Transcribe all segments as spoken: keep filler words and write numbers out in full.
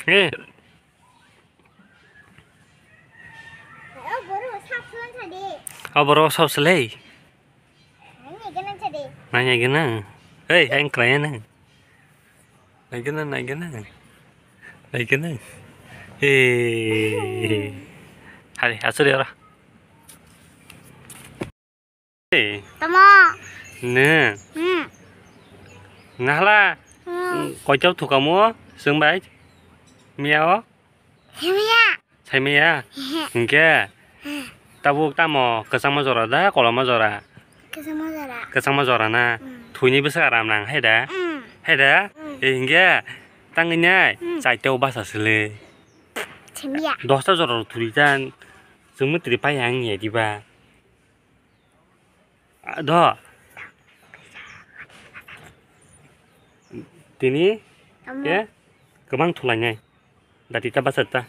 Eh. O borok sap sulan sa de. O borok sap sulai. Nai nai gana sa de. Nai nai gana. Hei, ang khlai nang. Nai gana, nai gana. Nai gana. Hei. Hari, asuri ora. Tamo. Ne. Hmm. Nahla. Hmm. Koitau thukamo, sengbai. Miao. Himya. Saimaya. Hehe. Hingke. Hmm. Tabuk tamo, kwchangma jora da, koloma jora. Kwchangma jora. Kwchangma jora na. Hmm. Thuini bwsa aram nang, hai da. Hmm. Hai da. Hmm. E hingke. Tangwi nai. Hmm. Chaiteo basa sele. Himya. Dosta jora thuri jan. Chwngma tiri pai ang ya diba. Ah, do. Tini. Tamo. Ke? Kwbang thulainai. Dati ta basa ta.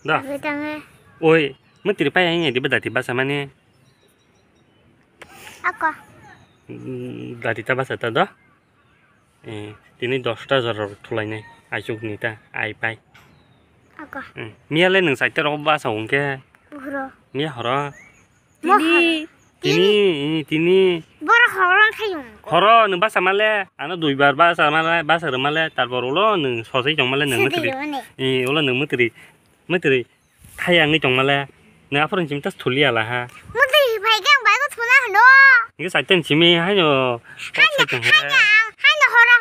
Do. Abi tange. Oi, ma tiri pai ang ya diba dati basa mani. Ako. Mm, dati ta basa ta do. Eh, tini dosta jora thulainai. Aichuk ni ta, ai pai. Ako. Mm, miya le nwng chaita rok basa hwnkhe. Horo. Miya horo. Mo horo. Tini, tini, tini. Borok horo thayung. Horo, nwng basa male, ano duibar basa male, basa rwmale, tarpor ulo nwng sosai tongmale, nwng mwtwrwi. Eh, ulo nwng mwtwrwi, mwtwrwi thayangwi tongmale, nwng aphuru chimta thuli ala ha. Mwtwrwi phai khe ang bai bo thuna hwno. Nge saitan chimi haino. Haino, haino, haino horo.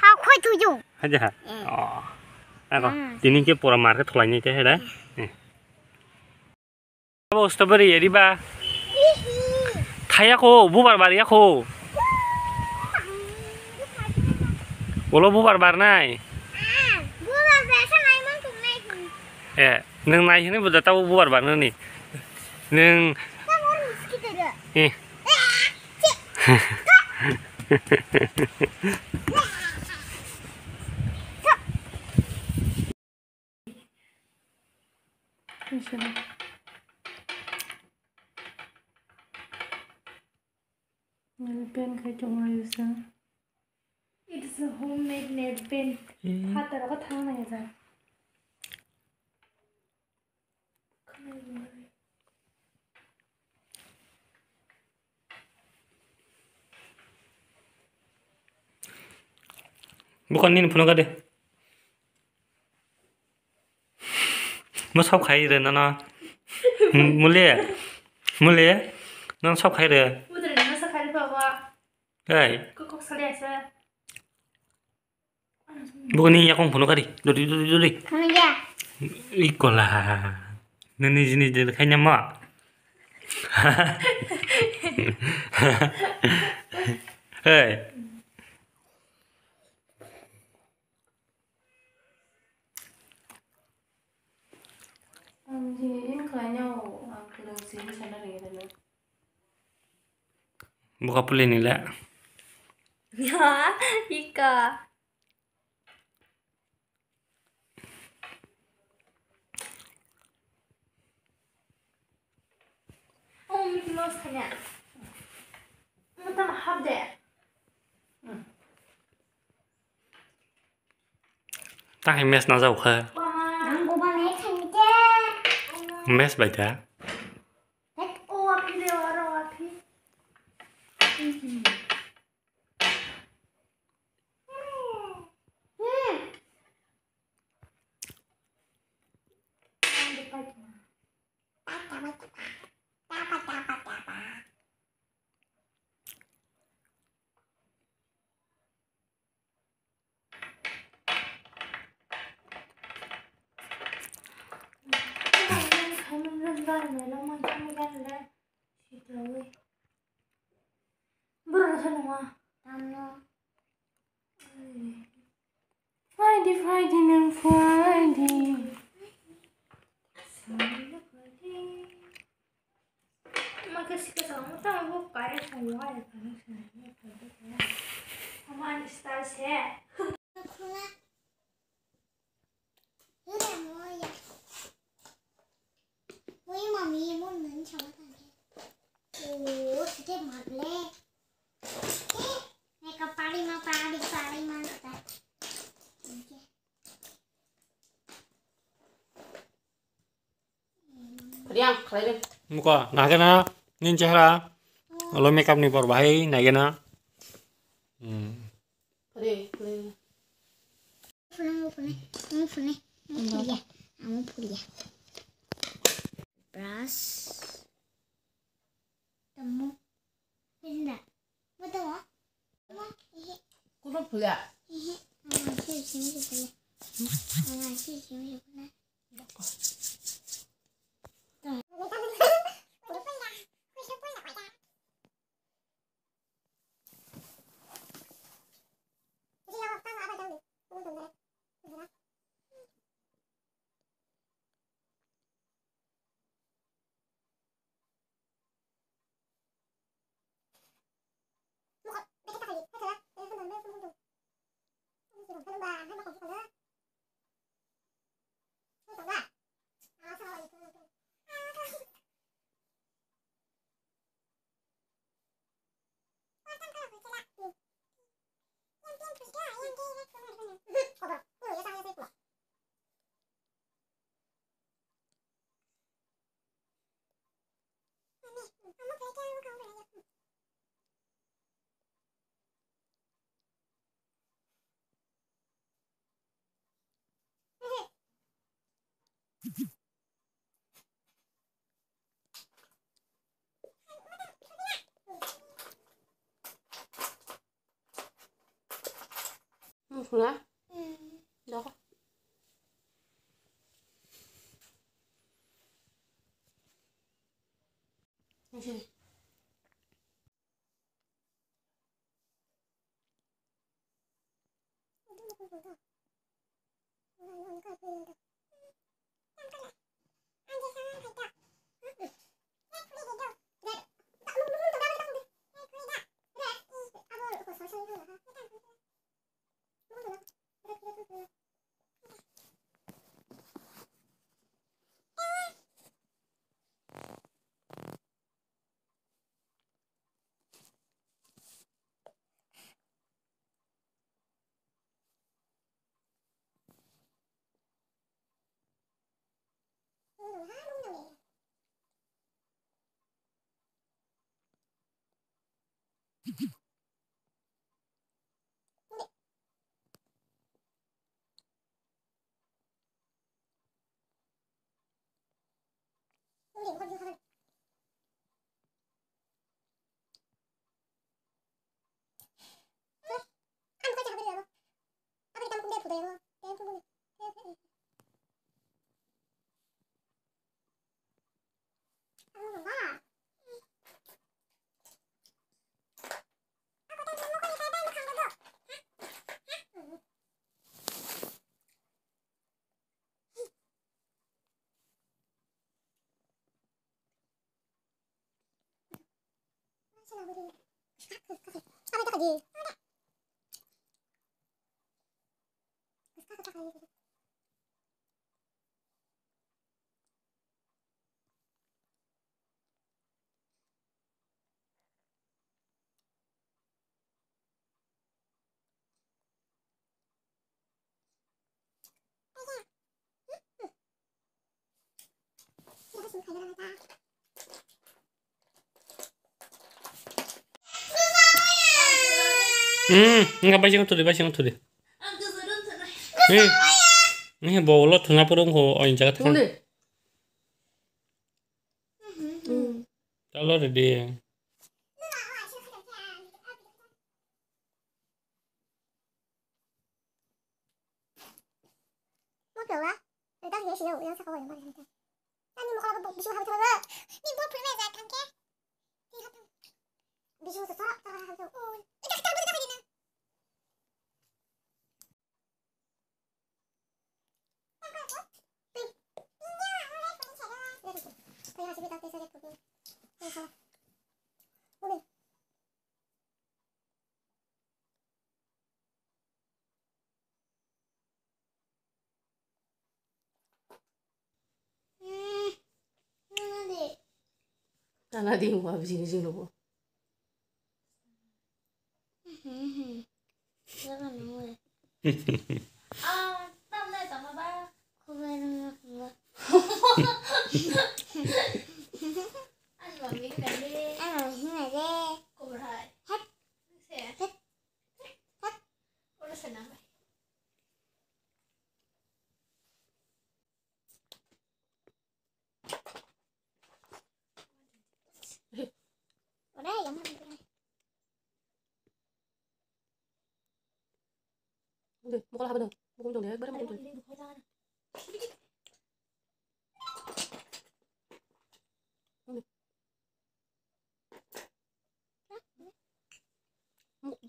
Ha khoi thuju. Haja ha. Eh. Oh. Ako, hmm. Tini ke pura market thulai ni te heda. Hmm. Eh. Abo strawberry ya riba. Thaya ko, bubar bar ya ko. Ulo bubar bar nai. Eh, neng nai hini buda tau bubar bar nani. Neng. Eh. Nail paint khai tongo ayusa. It is a homemade nail paint. Eh. Hataro ko thang nai ja. Bukan nini phone ka de. Mo sab khai re nana. Mule. Mule. Nana sab khai re. Udre nana sab khai re baba. Hey. Kok kok sale asa. Bukan ni yakong phone kari. Dori, dori, dori. Hanya. Ikola. Nini jini jini kanya ma. Hey. Ang jini din khlai nw ang kwrwng simi sana ringi rwno. Buka puli ni le. Ya, ika. Oh, Mickey Mouse khanya. Mata hap de. Hmm. Tahai mes na jau kha. Ang buba mes khanya de. Mes bai ta. Het o api de oro api. Hmm. Borok rw khe nangma. Tamno. Phaidi, phaidi, nwng phaidi. Sangno phaidi. Ma khe sikhe sa, ma tamo bo kare sa, yo, ai, kare sa, yo, kare sa. Ama ani style se. Ui, mami, mo nani sama tangke. Oh, sete magle. Eh, meka pari ma, pari, pari ma, ta. Oke. Riang, khlai de. Muko, nagena, nin chehra. Olo makeup ni bor bahai, nagena. Hmm. Re, re. Phone, phone, phone, phone. Amo phulia, amo phulia. Brush. Tamo. Pinda. Mo tamo. Mo, ihe. Kuno phulia. Ihe. Ama si si mi phulia. Ama si si mi phulia. Wngkha na? Dok. Hmm, enggak, basing tu di, basing tu di. Hmm. Ini bolo tuna purung ko, oh, ini jaga tengah. Chalo, ready. Tana di wa bising bising lobo. Kola haba do. Bukum jong de, ekbare bukum jong.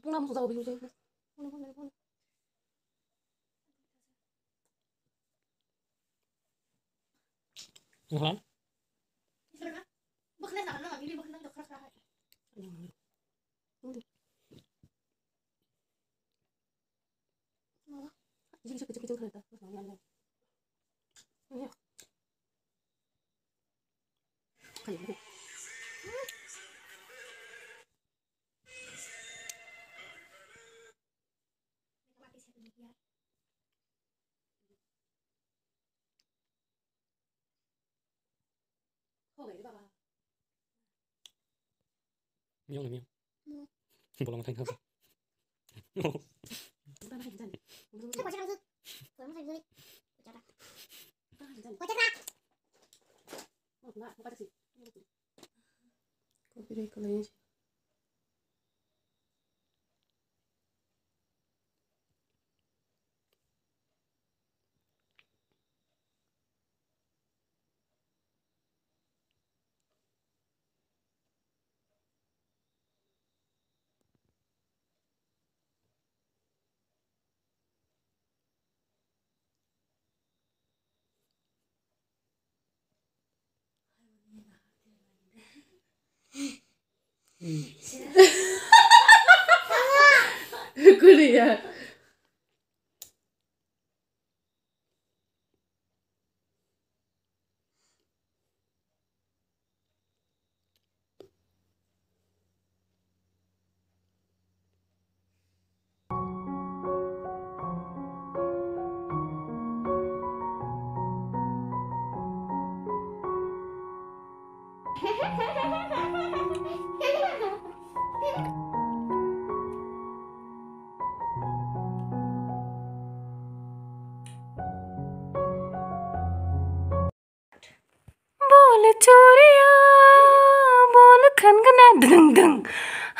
Pungna musu jago bilu jeng. Bukhlan. Miyong na miyong. Bolong thang thang. Copyright kalai. Kuliah. बोल चोरिया, बोल खनगना, दंग दंग।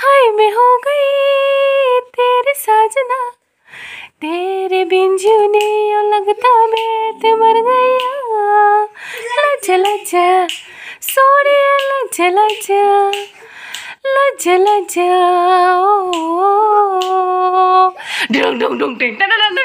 हाय मैं हो गई तेरी साजना, तेरे बिन जीने यूं लगता मैं तो मर गया। लज्जा लज्जा, सोनिया लज्जा लज्जा, लज्जा लज्जा, ओ, ओ, ओ, ओ। डुंग डुंग डुंग टिंग टन टन टन।